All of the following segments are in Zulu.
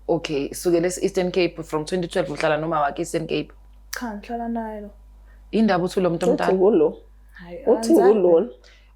Okay, sukela e-Eastern Cape from 2012 uhlala noma wakhe Eastern Cape. Cha, ngihlala naye lo. Indaba uthi lo muntu Uthi omdala. ngulo. Hayi, Uthi angizali. ngulona.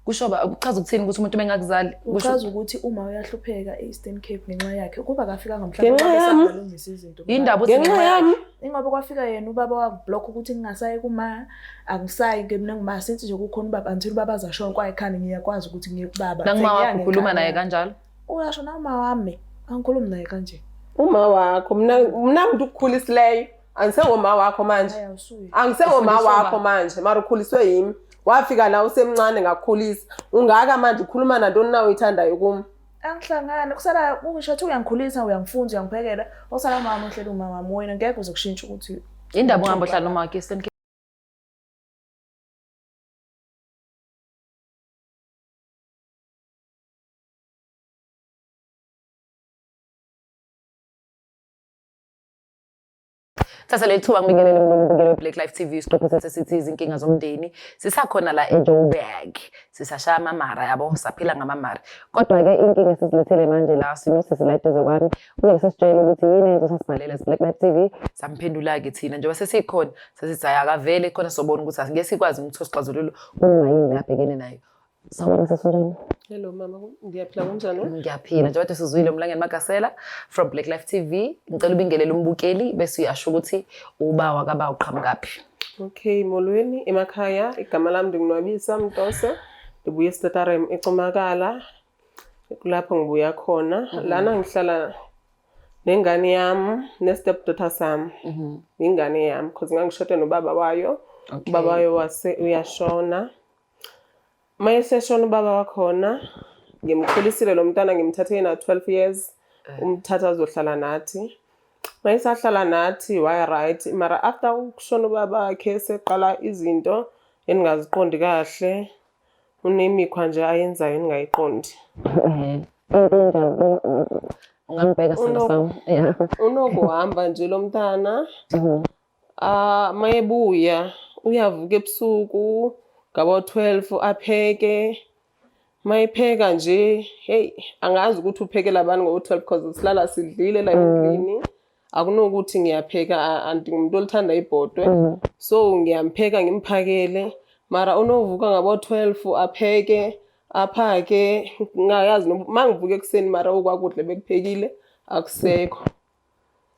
Kusho ba kuchaza ukuthini ukuthi umuntu mengakuzali? Kusho Uchaza ukuthi uma uyahlupheka e-Eastern Cape ngenxa yakhe ukuba akafikanga Ngenxa mhlawumbe yami. besangalungisa izinto. Indaba uthi Ngenxa yami. Ingoba kwafika yena ubaba wangiblock ukuthi ngingasayi kuma angisayi ke mina ngima since nje kukhona ubaba until ubaba azashona kwayikhani ngiyakwazi ukuthi ngiye kubaba. Nanguma wakho Sengiya ukhuluma naye ngenkani. kanjalo. Uyasho nawuma wami angikhulumi naye kanje. Uma wakho mina mina umuntu ukukhulisileyo. Angisengoma wakho manje. Hayi awusuye. Angisengoma Ufundiswa wakho manje mara ukhuliswe yimi. Wafika la usemncane ngakukhulisa. Ungaka manje ukhuluma nantoni na uyithandayo kum? Angihlangani kusala kungisho ukuthi uyangikhulisa uyangifunza uyangiphekela osala mama uhleli umama wami wena ngeke uze kushintshe ukuthi Indaba ungihamba uhlala noma wakhe Eastern Cape. Thatha leli thuba ngibingelele umbukeli we-Black Life TV isiqephu sethu esithi izinkinga zomndeni. Sisakhona la eJoburg. Sisashaya amamara yabo, saphila ngamamara. Kodwa-ke inkinga esizilethele manje la sinosisi la eduze kwami. Uzobe sesitshela ukuthi yini enza sasibhalela Black Life TV. Samphendula-ke thina njengoba sesikhona sesithi hhayi akavele khona sobona ukuthi angeke sikwazi ukuthola isixazululo kunoma yini la abhekene nayo. Sawubona sisi unjani? Hello mama, ngiyaphila kunjani? Ngiyaphila njengoba sizwile uMlangeni Magasela from Black Life TV. Ngicela ubingelele umbukeli bese uyasho ukuthi uba wakaba uqhamukaphi. Okay, molweni emakhaya. Igama lami ndingunwabisa Mtose. Ndibuya eStatarem eCumakala. Kulapho ngibuya khona. Lana ngihlala nengane yami ne-step daughter sami. Ingane yami because ngangishade nobaba wayo. Okay. Ubaba wayo wase uyashona. Uma eseshona ubaba wakhona, ngimkhulisile lo mntana ngimthathe ena 12 years, umthatha azohlala nathi. Uma esahlala nathi waya right, mara after ukushona ubaba wakhe seqala izinto endingaziqondi kahle, unemikhwa nje ayenzayo endingayiqondi. Ungangibheka sithando sami. Yeah. Unokuhamba nje lo mntana. Ah, mayebuya uyavuka ebusuku ngabo 12 apheke. Mayepheka nje, hey, angazi ukuthi uphekela abantu ngo 12 because silala sidlile la endlini. Akunokuthi ngiyapheka anti ngumuntu olithanda ibhodwe. So ngiyampheka ngimphakele. Mara unovuka ngabo 12 apheke, aphake, ngingayazi noma mangivuka ekuseni mara okwakudla bekuphekile akusekho.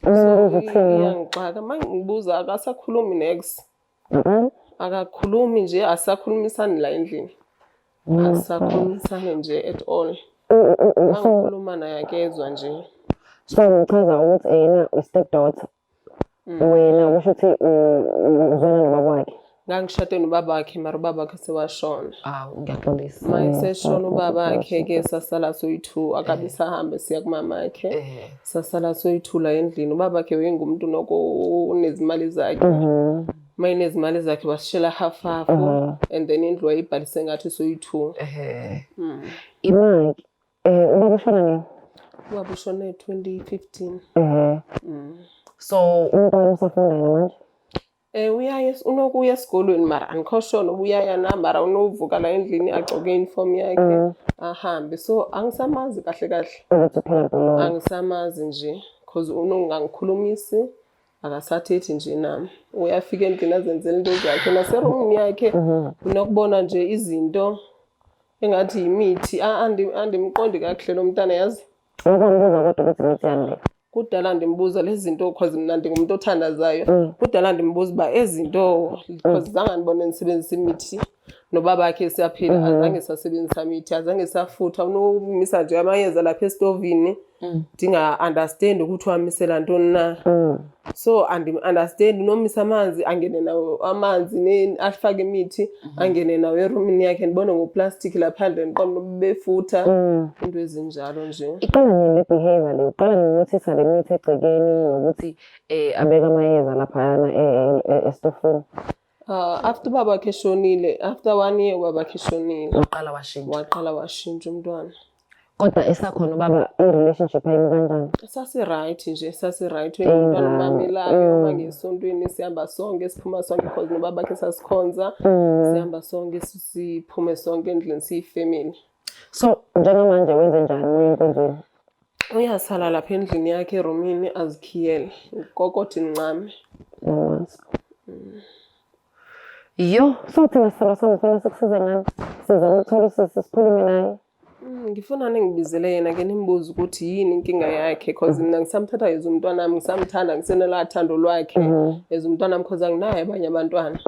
So iyangixaka uma ngibuza akasakhulumi nex. Akakhulumi nje asakhulumisani la endlini. Asakhulumisani nje at all. Uma ngikhuluma naye akezwa nje. So ngichaza ukuthi yena u-step daughter. Wena kusho ukuthi uzwana nobaba wakhe. Ngangishade nobaba wakhe mara ubaba wakhe sewashona. Ah, ngiyaxolisa. Uma eseshona ubaba wakhe ke sasala soyi-two akabe sahambe siya kumama wakhe. Sasala soyi-two la endlini. Ubaba wakhe wayengumuntu noko onezimali zakhe. Uma enezimali zakhe wasishela half half and then indlu wayibhalise ngathi soyi-two. Imali ubaba ushona nini? Ubaba ushone 2015. So umntwana usafunda yena manje? Uyaya unokuya esikolweni mara andikho sure noba uyaya na mara unovuka la endlini agcoke i-uniform yakhe ahambe. So angisamazi kahle kahle. Ukuthi uphila mpiloni. Angisamazi nje cause unongangikhulumisi akasathethi nje nami. Uyafika endlini azenzele into zakhe naserumini yakhe unokubona nje izinto engathi yimithi. Andimqondi kakuhle lo mntana yazi. Ukumbuza kodwa ukuthi imithi yani le. Kudala ndimbuza lezi zinto cause mna ndingumuntu othandazayo. Kudala ndimbuza uba ezi zinto cause zange ndibone ndisebenzisa imithi nobaba wakhe siyaphila azange sasebenzisa mithi azange safutha unomisa nje amayeza lapha esitovini ndinga-understand ukuthi wamisela ntoni na. So andim-understand unomisa amanzi angene nawo amanzi afake imithi angene nawo erumini yakhe ndibone ngoplastic laphandle ndiqonde befutha into ezinjalo nje. Iqala nini le behavior le? Uqala nini ukuthisa le mithi egcekeni nokuthi abeke amayeza laphayana esitofini? After ubaba wakhe eshonile, after 1 year ubaba wakhe eshonile. Waqala washintsha. Waqala washintsha umntwana. Kodwa esakhona ubaba i-relationship yayimi kanjani? Sasi-right nje, sasi-right. Umntwana umamelayo, uma ngesontweni sihamba sonke, siphuma sonke because nobaba wakhe sasikhonza. Sihamba sonke, siphume sonke endlini siyi-family. So njengamanje wenze njani uye enkonzweni? Uyasala lapha endlini yakhe erumini azikhiyele. Ngikokothe incame. Yo, so thina sithandwa sami ufuna sikusize ngani? Sizama ukuthola usisi sikhulume naye. Ngifuna ningibizele yena ke nimbuze ukuthi yini inkinga yakhe, cause mina ngisamthatha as umntwana wami, ngisamthanda, ngisenela thando lwakhe as umntwana wami, cause anginaye abanye abantwana.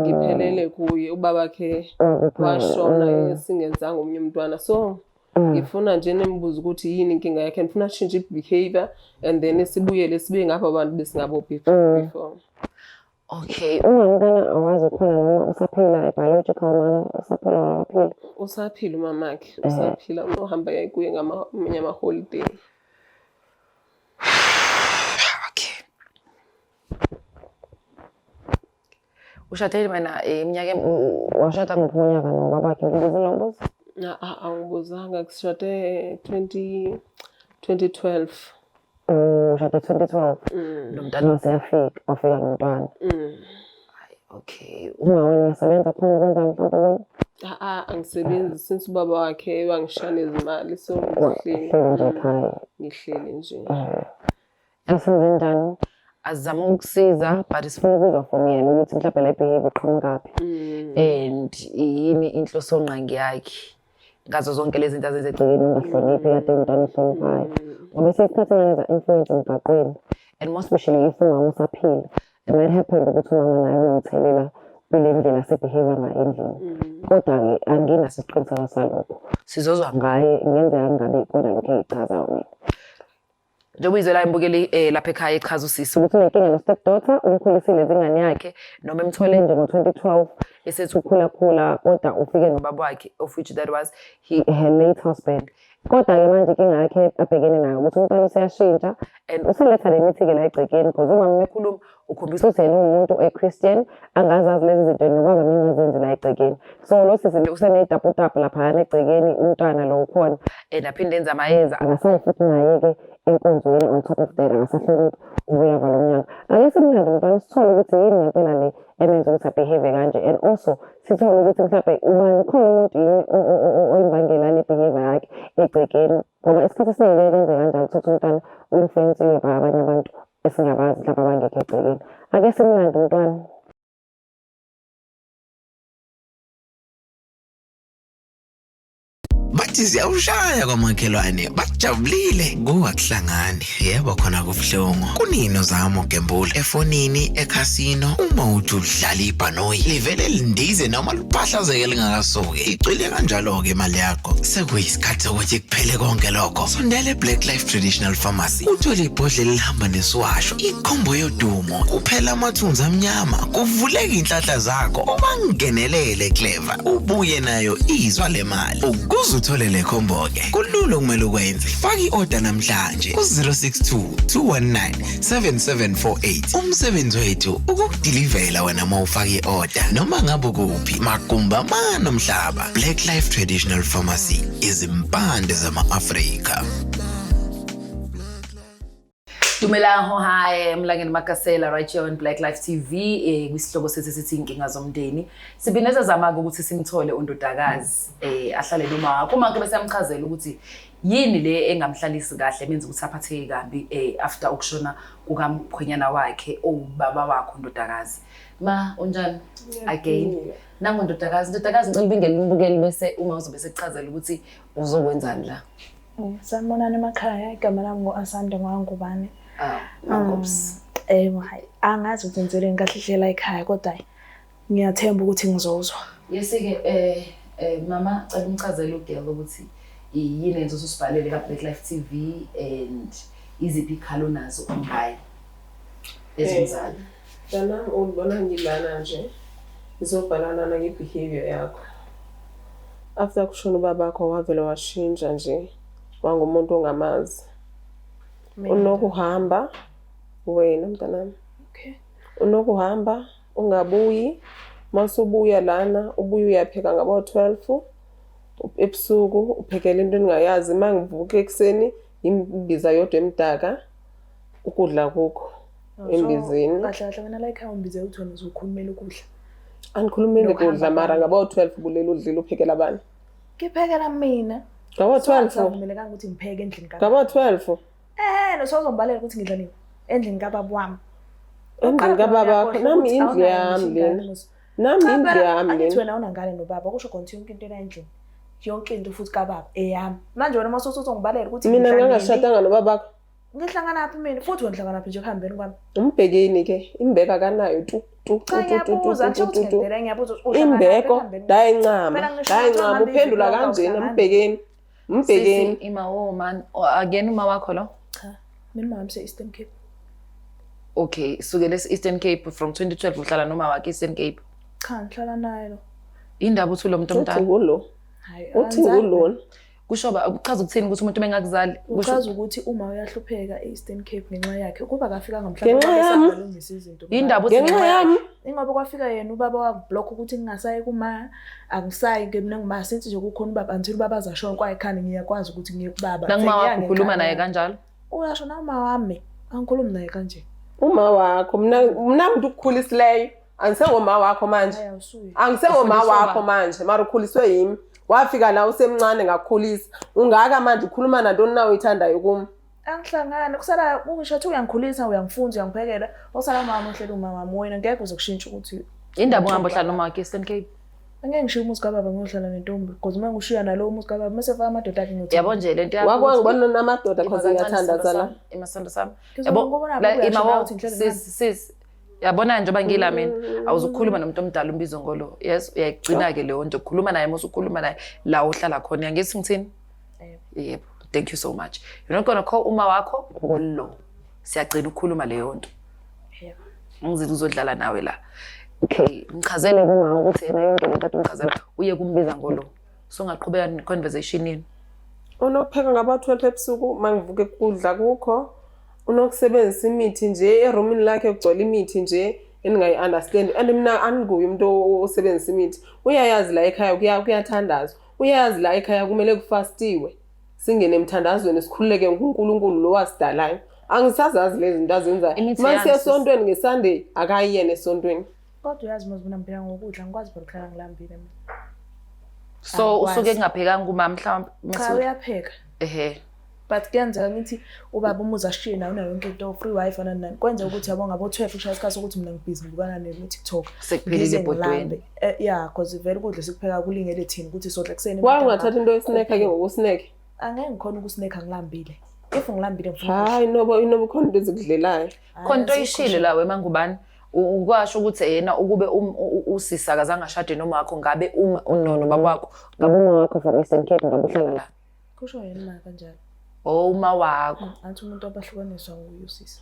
Ngiphelele kuye, ubabakhe washona singenzanga omunye umntwana. So ngifuna nje nimbuze ukuthi yini inkinga yakhe, ngifuna ashintshe i-behavior and then sibuyele sibe ngapha abantu besingabo before. Okay, uma umntwana awazi ukhona noma usaphila, i-biological mother usaphila or akaphili? Usaphila umamakhe, usaphila, unohamba kuye ngamanye ama-holiday. Okay. Ushade wena iminyaka washada ngophi unyaka nobabakhe? Ngibuzile lo mbuzo? Angibuzanga, sishade 2012. Ushade 2012. Lo mntwana waseyafika, wafika nomntwana. Hayi, okay. Uma wena uyasebenza khona kwenza mhlawumbe okunye? Angisebenzi since ubaba wakhe wangishiya nezimali, so ngihleli. Uhleli nje ekhaya. Ngihleli nje. Yasenze njani? Azama ukusiza but sifuna ukuzwa from yena ukuthi mhlawumbe le behavior iqhamukaphi and yini inhlosongqangi yakhe ngazo zonke lezi zinto azenze egcekeni, ungahloniphi kade umntwana ohloniphayo, ngoba esinye isikhathi ingane za-influence emgaqweni, and more especially if umama usaphila, it might happen ukuthi umama naye unomthelela kule ndlela ase-behave ngayo endlini. Kodwa-ke anginaso isiqiniseko salokho, sizozwa ngaye. Kungenzeka kungabi ikona lokho engichazayo mina. Njengoba uyizwela imbukeli lapha ekhaya echaza usisi ukuthi unenkinga no-step daughter, umkhulisile izingane yakhe noma emthole nje ngo-2012 esethi ukhulakhula, kodwa ufike nobaba wakhe, of which that was her late husband. Kodwa-ke manje inkinga yakhe abhekene nayo ukuthi umntwana useyashintsha and useletha le mithi-ke la egcekeni, because umama ekhuluma ukhombisa ukuthi yena uwumuntu e-Christian, angazazi lezi zinto nobaba mengazenzi la egcekeni. So lo sisi useney'taputapu laphayana egcekeni, umntwana lo ukhona and aphinde enze amayeza, akasayi futhi naye-ke enkonzweni. On top of that, akasahloniphi ubuya kwalo mnyango. Ake simlande umntwana sithole ukuthi yini ngempela le emenza ukuthi a-behave kanje, and also sithole ukuthi mhlawumbe ubani khona umuntu yini oyimbangela le behavior yakhe egcekeni, ngoba isikhathi esiningi kuye kwenzeka kanjalo, uthathe umntwana u-influence-iwe by abanye abantu esingabazi mhlawumbe abangekho egcekeni. Ake simlande umntwana. Bathi ziyawushaya kwamakhelwane, bajabulile kuwakuhlangani. Yebo, khona kubuhlungu. Kunini uzama ukugembula efonini, ekhasino, uma uthi udlala ibhanoyi livele lindize noma liphahlazeke lingakasuki, icwile kanjalo-ke imali yakho. Sekuyisikhathi sokuthi kuphele konke lokho. Sondela e-Black Life Traditional Pharmacy uthole ibhodlela elihamba nesiwasho, ikhombo yodumo, kuphela amathunzi amnyama, kuvuleka inhlahla zakho, ubangenelele clever, ubuye nayo izwa le mali. Ukuze uthole le khombo-ke kulula, okumele ukwenze, faka i-oda namhlanje ku-062 219 7748. Umsebenzi wethu ukukudilivela wena uma ufaka i-oda noma ngabe ukuphi magumba amane omhlaba. Black Life Traditional Pharmacy, izimpande zama-Afrika. Dumelang ho hi, Mlangeni Makasela right here on Black Life TV, kwisihloko sethu sithi inkinga zomndeni. Siphinde sazama ukuthi simthole undodakazi ahlale noma wakho, uma ke bese yamchazela ukuthi yini le engamhlalisi kahle, menza ukuthi aphatheke kabi after ukushona kukamkhwenyana wakhe owubaba wakho undodakazi. Ma, unjani? Again. Nangu ndodakazi, ndodakazi, ngicela ubingele umbukeli bese uma uzobe sekuchazela ukuthi uzokwenzani la. Sanibonani emakhaya, igama lami ngu-Asande Ngwangubane. Ah, Mangobs. Ewa, hayi, angazi ukuthi ngizeleni kahle hle la ekhaya, kodwa hayi, ngiyathemba ukuthi ngizozwa. Yesi-ke mama, cela umchazele u-girl ukuthi yini enza usibhalele ka Black Life TV and iziphi ikhalo nazo ngaye ezomzali. Mntanami, ungibona ngilana nje, ngizobhala lana nge-behavior yakho. After kushona ubabakho wavele washintsha nje, wangumuntu ongamazi. Unokuhamba wena mntanami. Okay. Unokuhamba ungabuyi, masubuya lana ubuye uyapheka ngabo 12 ebusuku, uphekela into engingayazi. Uma ngivuka ekuseni imbiza yodwa emdaka, ukudla kukho embizeni. Kahle kahle wena la ekhaya umbize ukuthi wena uzokhulumela ukudla. Angikhulumeli Nokuhamba kudla mara kwami. ngabo 12 bulele udlile, uphekela abani? Ngiphekela mina. Ngabo-12. Akuvumelekanga ukuthi ngipheke endlini kababa. Ngabo-12. Eh, no sozongibalela ukuthi ngidla nini endlini kababa wami. Endlini kababa nami indlu yami lena. Nami indlu yami Angithi lena. wena awunangane nobaba, kusho khona ukuthi yonke into ela endlini. Yonke into futhi kababa eyami. Manje wena mase usuzongibalela ukuthi Mina ngidla nini. ngangashadanga nobabakho. Ngihlanganaphi mina? Futhi wena uhlanganaphi nje ekuhambeni kwami? Umbhekeni ke, imbeko akanayo tu tu Cha tu tu tu ngiyabuza, tu ngisho tu ukuthi tu. ngiyadela ngiyabuza ukuthi uhlanganaphi Imbeko ekuhambeni kwami. dayincama, Phela ngisho dayincama ukuthi uphendula uhamba kanjena iviki mbhekeni. Mbhekeni. Sisi, ima oh man, Oh, akuyena uma wakho lo? Cha, mina mama se-Eastern Cape. Okay, sukele e-Eastern Cape from 2012 uhlala noma wakhe Eastern Cape. Cha, ngihlala naye lo. Indaba uthi lo muntu Uthi omdala. ngulo. Hayi, Uthi angizali. ngulona. Kusho ba kuchaza ukuthini ukuthi umuntu mengakuzali? Kusho Uchaza ukuthi uma uyahlupheka e-Eastern Cape ngenxa yakhe ukuba akafikanga Ngenxa yami. mhlawumbe izinto. Indaba uthi Ngenxa yami Ingoba kwafika yena ubaba wangiblock ukuthi ngingasayi kuma angisayi ke mina ngima since nje kukhona ubaba until ubaba azashona kwayikhani ngiyakwazi ukuthi ngiye kubaba. Nanguma wakho Sengiya ukhuluma naye ngenkani. kanjalo. Uyasho nawuma wami angikhulumi naye kanje. uma wakho mina mina umuntu ukukhulisileyo. Angisengoma wakho manje. Hayi awusuye. Angisengoma Ufundiswa wakho ba? manje, mara ukhuliswe yimi. Wafika la usemncane ngakukhulisa. Ungaka manje ukhuluma nantoni na oyithandayo kum? Angihlangani kusala ukusho ukuthi uyangikhulisa uyangifunza uyangiphekela osala mama uhleli umama wami wena ngeke uze kushintshe ukuthi Indaba ungahamba uhlala noma wakhe Eastern Cape. angeke ngishiye umuzi kababa ngiyohlala nentombi because uma ngishiya nalowo muzi kababa mase faka amadoda akhe ngiyothi Yabo nje lento yakho. Wake ukuthi- wangibona namadoda Ima cause kancane ngiyathandaza sithando la. sami, ima sithando sami. Ngizobona Yabo, ngibona la- lapho ima uyasho wo, nawe ukuthi ngihleli nani. sis sis. Yabona njengoba ngila mina awuzukhuluma nomuntu omdala umbizo ngolo. Yes, uyayigcina ke leyo nto. Khuluma naye mase ukhuluma naye la uhlala khona. Yangithi ngithini? Yebo. Thank you so much. You're not gonna call uma wakho ngolo. Siyagcina ukukhuluma leyo nto. Yebo. Ngizile uzodlala nawe la. Okay, ngichazele kuma ukuthi yena yonke lento ade umchazela uye kumbiza ngolo. So ngaqhubeka ne-conversation yenu. Unokupheka ngabo-12 ebusuku mangivuke kudla kukho. Unokusebenzisa imithi nje erumini lakhe kugcwele imithi nje endingayi-understand and mina andinguye umuntu osebenzisa imithi. Uyayazi la ekhaya kuyathandazwa. Uyayazi la ekhaya kumele kufastiwe. Singene emthandazweni sikhululeke kuNkulunkulu lo wasidalayo. Angisazazi lezi zinto azenzayo. Imithi Uma yani, siya sis? esontweni ngeSunday akayi yena esontweni. Kodwa uyazi mos mina ngiphila ngokudla angikwazi phela ukuhlala ngilambile mina. So Angikwazi. usuke kungaphekanga kumama mhlawumbe Cha mase uyapheka. ehe. But kuyenzeka ngithi ubaba umuzi ashiye nawe unayo yonke into free wifi nani nani. Kwenzeka ukuthi yabo ngabo 12 kushaya isikhathi sokuthi mina ngibhizi ngibukana ne-TikTok. Sekuphelile Ngize ebhodweni. ngilambe. Yeah, cause vele ukudla sikupheka kulingele thina ukuthi sodla ekuseni. Why ungathatha into yesinekha ke ngokusinekhe? Angeke ngikhona ukusinekha ngilambile. If ngilambile ngifuna ukudla. Hayi noba inoba khona into ezikudlelayo. Khona into oyishilo la wema ngubani ukwasho ukuthi yena ukube usisi akazange ashade noma wakho ngabe uma nobaba wakho ngabe uma wakho from Eastern Cape ngabe uhlala la. Kusho yena ma kanjalo. Oh uma wakho. Anthi umuntu abahlukaniswa nguye usisi.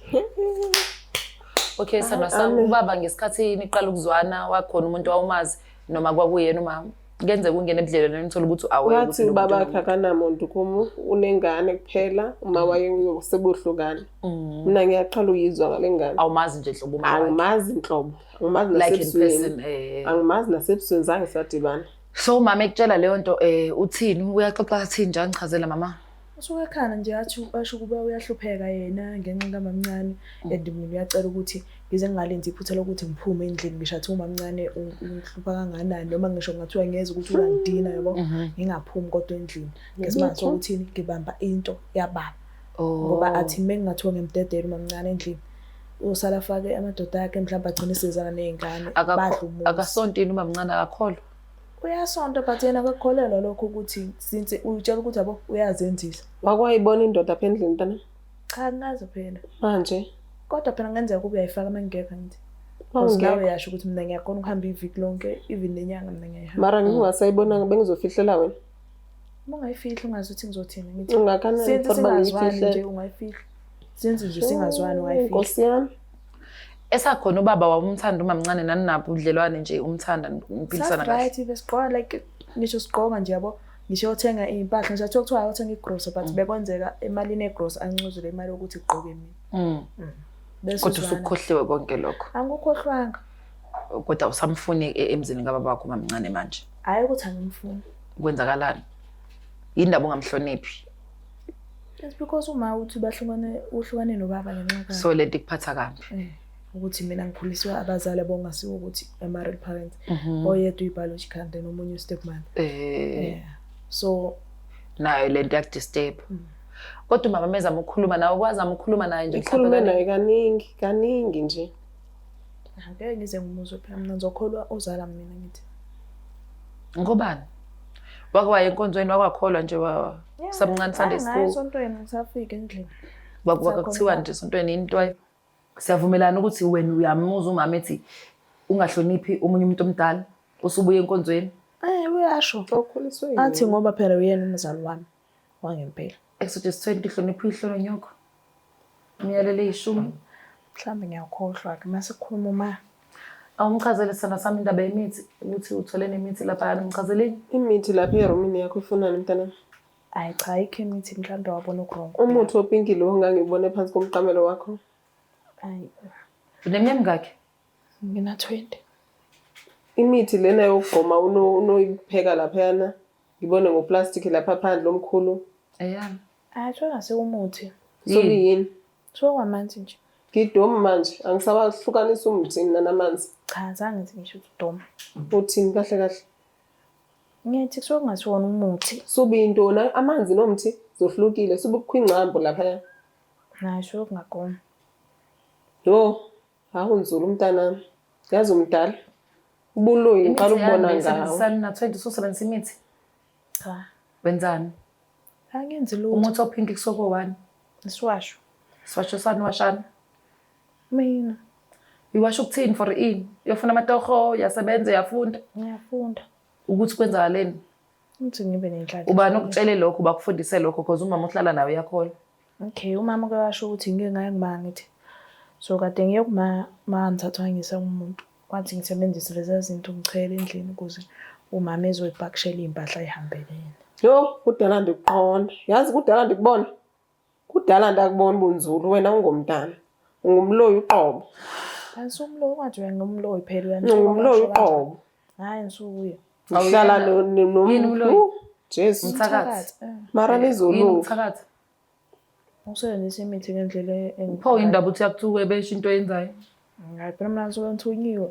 Okay sithando sami ubaba ngesikhathi niqala ukuzwana wakhona umuntu wawumazi noma kwakuyena umama. Kuyenzeka ungene ebudlelwaneni uthole ukuthi aware Wathi ukuthi ubaba wakhe akanamuntu kum unengane kuphela uma waye sebuhlukana. Mina ngiyaqala uyizwa ngale ngane. Awumazi nje hlobo uma wakhe. Angimazi nhlobo. Angimazi Like in nasebusweni. person eh. Angimazi nasebusweni zange sadibana. So umama ekutshela leyo nto uthini uyaxoxa athini nje angichazela mama. Usuke ekhanda nje athi asho ukuba uyahlupheka yena ngenxa kamamncane and mina uyacela ukuthi ngize ngingalenzi iphutha lokuthi ngiphume endlini ngisho athi umamncane ungihlupha kangakanani noma ngisho ngathiwa ngiyeza ukuthi uyangidina yabo ngingaphumi kodwa endlini ngesimanga sokuthini ngibamba into yababa ngoba athi mengingathiwa ngimdedela umamncane endlini usala afake amadoda akhe mhlawumbe agcine esizana ney'ngane badle umuzi. Akasontini umamncane akakholwa. Uyasonta but yena akakholelwa lokho ukuthi since uyitshela ukuthi yabo uyazenzisa. Wakwayibona indoda apha endlini mntana? Cha ngazi phela. Manje Kodwa phela kungenzeka ukuba uyayifaka uma ngingekho angithi. Uma Because nawe ungekho. uyasho ukuthi mina ngiyakhona ukuhamba iviki lonke even nenyanga mina ngiyayihamba. Mara ngingasayibonanga bengizofihlela wena. Uma ungayifihli ungazi ukuthi ngizothini ngithi. Ungakanani Since for uba singazwani ngiyifihle? nje ungayifihli. Since nje singazwani ungayifihli. Nkosi yami. Esakhona ubaba wawumthanda umamncane nani nabo ubudlelwane nje umthanda niphilisana kahle. Right besigqoka like ngisho sigqoka nje yabo ngisho yothenga iy'mpahla ngisho kuthiwa kuthiwa ayothenga igrosa but bekwenzeka emalini yegrosa ancuzule imali yokuthi igqoke mina. Bese Kodwa uzwana. usukhohliwe konke lokho. Angikukhohlwanga. Kodwa usamfuni emzini kababa wakho umamncane manje. Hhayi ukuthi angimfuni. Kwenzakalani? Yindaba ungamhloniphi. It's because uma uthi bahlukane uhlukane nobaba ngenxa ka So lento ikuphatha kabi. Ukuthi mina ngikhuliswa abazali abongasiwo ukuthi ama-real parents. Oyedwa uyi-biological then omunye u-stepmother. Yeah. So Nayo lento yakudisturb. Kodwa umama mezama ukukhuluma nawe, kwazama ukukhuluma naye nje Ngikhulume mhlawumbe naye kaningi kaningi nje. Angeke ngize ngimuzwe phela, mina ngizokholwa ozala mina ngithi. Ngobani? Wake waya enkonzweni, wakwakholwa nje wa samncane Sunday Ngaye school. esontweni ngisafika endlini. Kwakuthiwa nje esontweni into siyavumelana ukuthi wena uyamuzwa umama ethi ungahloniphi omunye umuntu omdala usubuye enkonzweni. Eh uyasho. Okhuliswe yini? Athi ngoba phela uyena umzali wami wangempela. Exodus 20 hlonipha uyihlo nonyoko. Imiyalelo eyishumi. Mhlawumbe ngiyakhohlwa ke mase kukhuluma uma. Awumchazele sithanda sami indaba yemithi ukuthi uthole nemithi laphayana, umchazeleni? Imithi lapha erumini yakho ifunani mntanami? Hayi cha, ayikho imithi, mhlawumbe wabona oku-wrong. Umuthi opinki lo ngangiwubone phansi komqamelo wakho. Hayi. Uneminyaka emingaki? Ngina 20. Imithi lena yokugqoma unoyipheka laphayana. Ngibone ngoplastic lapha phandle omkhulu. Eyami. Hayi, kuthiwa umuthi. Sokuyini? Kuthiwa kwamanzi nje. Ngidomu manje, angisawahlukanisi umuthi mina namanzi. Cha, zange ngithi ngisho ukuthi udoma. Uthini kahle kahle? Ngithi kusuke kungasiwona umuthi. Subi intoni amanzi nomthi zohlukile, sube kukho ingcambu laphaya. Nayo suke kungagoma. Yho, hawu nzulu umntanami. Yazi umdala. Ubuloyi ngiqala ukubona ngawo. Na 20 ususebenzisa imithi. Cha. Wenzani? Angenzi lutho. Umuthi ophinki kusuke wani? Isiwasho. Siwasho sani washana? Mina. Iwasho ukuthini for ini? Uyofuna amatoho, uyasebenza, uyafunda. Ngiyafunda. Ukuthi kwenzakaleni? Ukuthi ngibe nenhlanhla. Ubani okutshele lokho, bakufundise lokho because umama uhlala nawe uyakholwa. Okay, umama uke washo ukuthi ngike ngaye kuma ngithi. So kade ngiye kuma ma ngithathwa ngisa umuntu. Wathi ngisebenzise lezi zinto ngichele endlini ukuze umama ezoyipakishela iy'mpahla ayihambele yena. Yho, kudala ndikuqonda. Yazi kudala ndikubona. Kudala ndakubona ubunzulu wena ungomntana. Ungumloyi uqobo. Angisumloyi, ungathi wena ngumloyi phela uyangithola Ungumloyi basho kanjani. uqobo. Hhayi ngisukuye. Ngihlala Yini umloyi? Jesu. Umthakathi. Mara Yini nizolunga. umthakathi? Ukusebenzisa imithi ngendlela Pho indaba uthi yakuthuke besho into oyenzayo. Hayi phela mina ngisuke ngithunyiwe.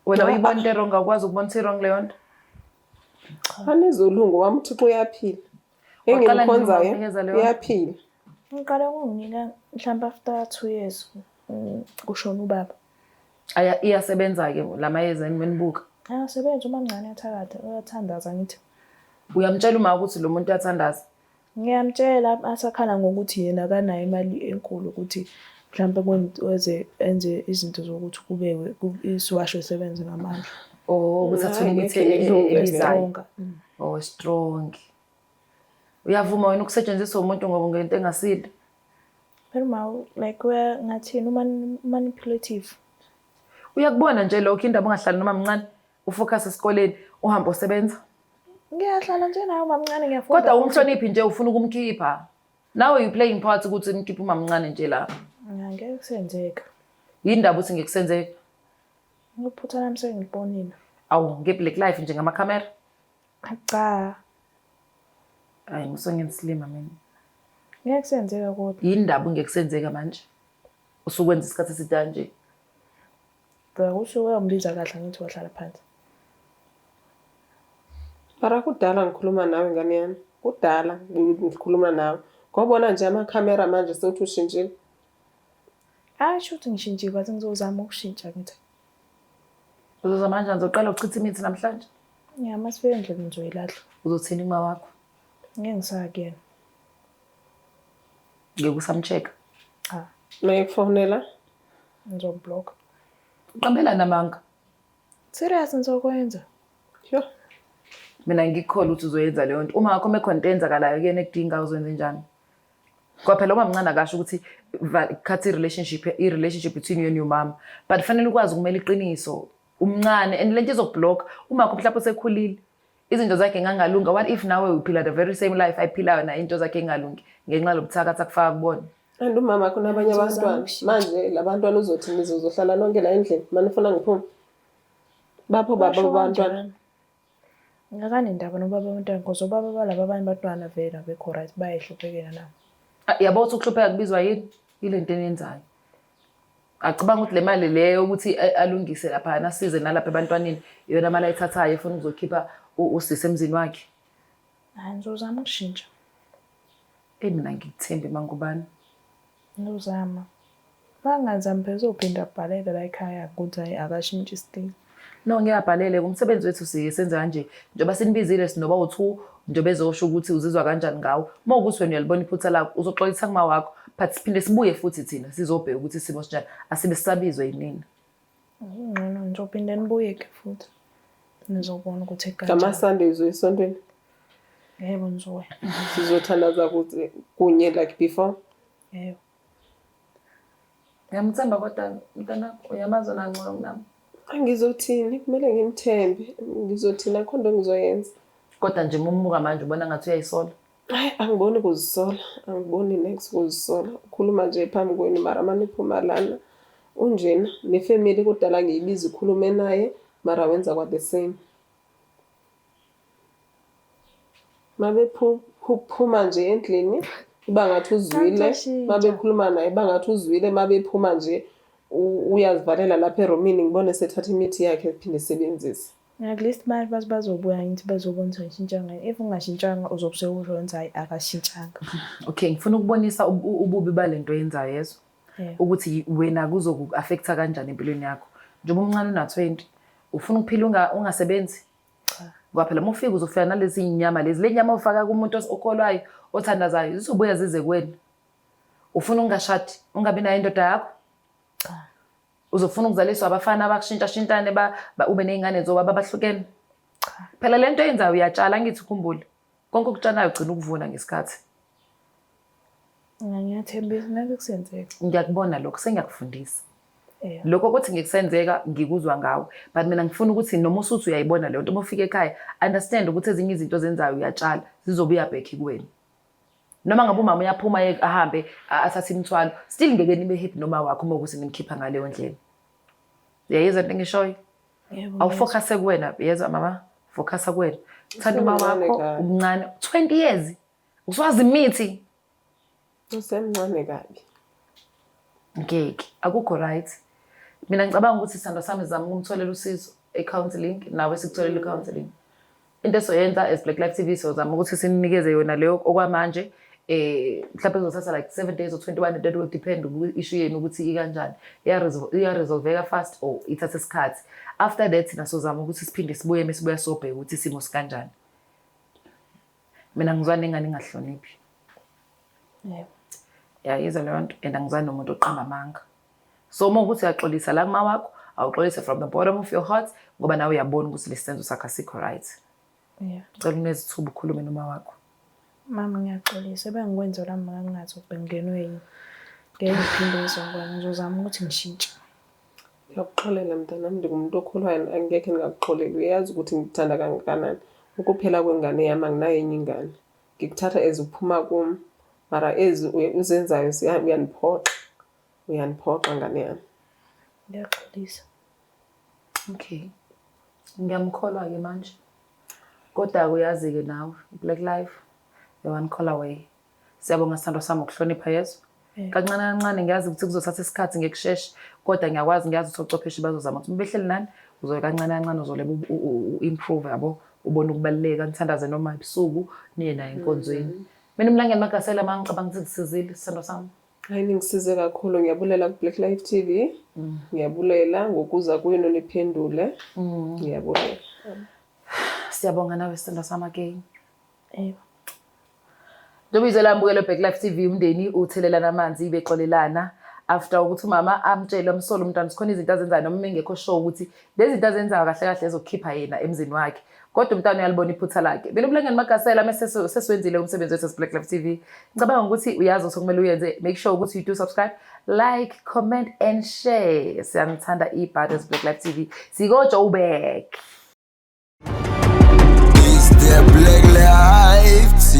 Wena uyibona into e-wrong, awukwazi ukubona ukuthi i-wrong leyo nto. Anizolunga wami uThixo uyaphila. Waqala nini Engimkhonzayo wakunikeza leyo nto? uyaphila. Ngiqale ukunginika mhlawumbe after 2 years kushona ubaba. Aya iyasebenza-ke la mayeza enibuka. Ayasebenza, uma mncane uyathakatha, uyathandaza ngithi. Uyamtshela uma ukuthi lo muntu uyathandaza? Ngiyamtshela, asakhala ngokuthi yena akanayo imali enkulu ukuthi mhlawumbe kweze enze izinto zokuthi kubekwe isiwasho isebenze ngamandla. Oh, ukuthi athole imithi Hayi, ngeke ilunge. ebizayo. Stronger. Oh, strong. Uyavuma wena ukusetshenziswa umuntu ngoba ngento engasile. Phela uma like ngathini manipulative. Uyakubona nje lokho indaba ungahlali noma mncane, ufocus esikoleni, uhambe usebenza. Ngiyahlala nje naye umamncane ngiyafunda. Kodwa umhloniphi nje ufuna ukumkhipha. Nawe you playing part ukuthi umkhiphe umamncane nje la. Ngeke kusenzeka. Yindaba uthi ngekusenzeka? Ngiphutha nami sengibonile. Awu, nge-black life nje ngamakhamera. Cha. Hayi, ngisengiyisilima mina. Ngeke kusenzeka kodwa. Yindaba ungekusenzeka manje? Usukwenza isikhathi eside kanje. Bheka usuke uyambiza kahle ngithi wahlala phansi. Mara kudala ngikhuluma nawe ngane yami. Kudala ngikhuluma nawe. Ngobona nje amakhamera manje sewuthi ushintshile. Hayi shuthi ngishintshile kwathi ngizozama ukushintsha ngithi. Uzozama kanjani? Uzoqala ukuchitha imithi namhlanje? Ya masifika endlini ngizoyilahla. Uzothini kuma wakho? Ngeke ngisaya kuyena. Ngeke usamcheck. Cha, Mayekufonela. ngizomblock. Uqambelana amanga. Serious ngizokwenza. Yho. Mina ngikukholwa ukuthi uzoyenza leyo nto. Uma ngakho mekhona into eyenzakalayo kuyena ekudinga uzoyenza njani? Ngoba phela uma mncane akasho ukuthi cut i-relationship between you and your mom. But fanele ukwazi ukumela iqiniso. Umncane and lento izokublock. Uma wakho mhlawumbe usekhulile. Izinto zakhe ngangalunga. What if nawe uphila the very same life ayiphilayo naye into zakhe engalungi ngenxa lobuthakathi akufaka kubona. And umama wakho nabanye Ngizozama abantwana. ukushintsha. Manje labantwana uzothi nizozohlala nonke la endlini. Manje ufuna ngiphume. Bapho baba Basho abantwana. kanjalo. Ngakanendaba nobaba abantwana because obaba balaba abanye abantwana vele abekho right bayahluphekela nabo. Ah, yabo ukuthi ukuhlupheka kubizwa yini? Ile nto eniyenzayo. Acabanga ukuthi le mali leyo ukuthi alungise lapha asize nalapha ebantwaneni iyona mali ayithathayo efuna ukuzokhipha usisi emzini wakhe. Hhayi, ngizozama ukushintsha. Eyi mina ngikuthembi MaNgubane. Ngizozama. Uma ngingazami phela uzophinde abhalele la ekhaya ukuthi hhayi akashintshe isitini. No ngiyabhalele umsebenzi wethu siye senze kanje njengoba sinibizile sinoba u-two njengoba ezosho ukuthi uzizwa kanjani ngawo. Uma ukuthi wena uyalibona iphutha lakho uzoxolisa kuma wakho but siphinde sibuye futhi thina sizobheka ukuthi isimo sinjani asibe sisabizwe yinina. Ngcono ngizophinde nibuye-ke futhi nizobona ukuthi kanjani. Ngama-Sunday uzoya esontweni? Yebo ngizoya. Sizothandaza kunye like before? Yebo. Uyamthemba kodwa mntanakho uyamazi wena ngcono kunami. Angizothini kumele ngimthembe. Ngizothini akho nto engizoyenza. Kodwa nje uma umuka manje ubona ngathi uyayisola. Hayi angiboni kuzisola, angiboni next kuzisola. Ukhuluma nje phambi kwenu mara mane iphuma lana unjena nefamily kudala ngiyibiza ikhulume naye mara wenza kwa the same. Mabephuma nje endlini uba ngathi uzwile, mabekhuluma naye uba ngathi uzwile, mabephuma nje uyazivalela lapha eromini ngibone sethatha imithi yakhe ephinde esebenzise. At least manje baze bazobuya ngithi bazobona ukuthi ngishintshanga yini. If ungashintshanga uzobe sewusho ukuthi hhayi akashintshanga. Okay, ngifuna ukubonisa ububi balento oyenzayo yezwa. Ukuthi wena kuzoku-affecta kanjani empilweni yakho. Njengoba umncane una-20, ufuna ukuphila ungasebenzi? Cha. Ngoba phela uma ufika uzofika nalezi nyama lezi. Le nyama ofaka kumuntu okholwayo, othandazayo, zizobuya zize kuwena. Ufuna ungashadi, ungabi nayo indoda yakho? Cha. Uzofuna ukuzaliswa abafana abakushintshashintane ube ney'ngane zobaba abahlukene? Cha. Phela le nto oyenzayo uyatshala angithi ukhumbule. Konke okutshalayo ugcina ukuvuna ngesikhathi. Ngiyathembisa ngeke kusenzeka. Ngiyakubona lokho sengiyakufundisa. Lokho ukuthi ngikusenzeka ngikuzwa ngawe but mina ngifuna ukuthi noma usuthi uyayibona leyo nto uma ufika ekhaya understand ukuthi ezinye izinto ozenzayo uyatshala zizobuya back kuwena. Noma ngabe umama uyaphuma ahambe athathe imithwalo still ngeke nibe happy noma wakho uma ukuthi nimkhipha ngaleyo ndlela. Uyayizwa into engishoyo? Awufocuse kuwena yezwa mama focus kuwena. Thanda uma wakho umncane 20 years uswazi imithi. Usemncane kabi. Ngeke akukho right. Mina ngicabanga ukuthi isithandwa sami sizama ukumtholela usizo e-counseling nawe sikutholela i-counseling. Into esoyenza as Black Life TV sozama ukuthi sinikeze yona leyo okwamanje mhlawumbe kuzothatha like 7 days or 21 that will depend ku-issue yenu ukuthi ikanjani. Iyaresolveka fast or ithatha isikhathi. After that thina sozama ukuthi siphinde sibuye mesibuya sobheka ukuthi isimo sikanjani. Mina ngizwa nengane ingahloniphi. Yebo. Yayizwa leyo nto and angizwani nomuntu oqamba amanga. So uma ukuthi uyaxolisa la kuma wakho, awuxolise from the bottom of your heart ngoba nawe uyabona ukuthi lesi senzo sakho asikho right. Yeah. Cela unezithuba ukhulume noma wakho. Mama ngiyaxolisa ebengikwenza la mina ngingathi bengingenwe yini. Ngeke ngiphinde ngizokwenza ngizozama ukuthi ngishintshe. Ngiyakuxolela mntanami, ndingumuntu okholwayo angekhe ndingakuxoleli. Uyazi ukuthi ngikuthanda kangakanani. Ukuphela kwengane yami anginayo enye ingane. Ngikuthatha as uphuma kum mara ezi uzenzayo uyandiphoxa. Uyandiphoxa ngane yami. Ngiyaxolisa. Okay. Ngiyamkholwa-ke manje. Kodwa uyazi-ke nawe, Black Life, you're one call away. Siyabonga sithandwa sami ukuhlonipha yezwa. Kancane kancane ngiyazi ukuthi kuzothatha isikhathi ngekusheshe kodwa ngiyakwazi ngiyazi ukuthi ochwepheshe bazozama ukuthi behleli nani uzoya kancane kancane uzoleba u-improve yabo ubone ukubaluleka nithandaze noma ebusuku niye naye enkonzweni. Mina uMlangeni Magasela uma ngicabanga ukuthi ngisizile sithandwa sami. Hayi ningisize kakhulu ngiyabulela ku-Black Life TV. Ngiyabulela ngokuza kwenu niphendule. Ngiyabulela. Siyabonga nawe sithandwa sami again. Yebo. Njengoba izwe lambukelo Black Life TV umndeni uthelelana amanzi bexolelana after ukuthi umama amtshele amsole umntwana sikhona izinto azenzayo noma engekho sure ukuthi lezi zinto azenzayo kahle kahle ezokukhipha yena emzini wakhe kodwa umntwana uyalibona iphutha lakhe. Mina uBlangeni Magasela mase sesiwenzile umsebenzi wethu as Black Life TV. Ngicabanga ukuthi uyazi ukuthi kumele uyenze make sure ukuthi you do subscribe, like, comment and share. Siyanithanda ibhadi as Black Life TV. Siko Joburg. It's the Black Life TV.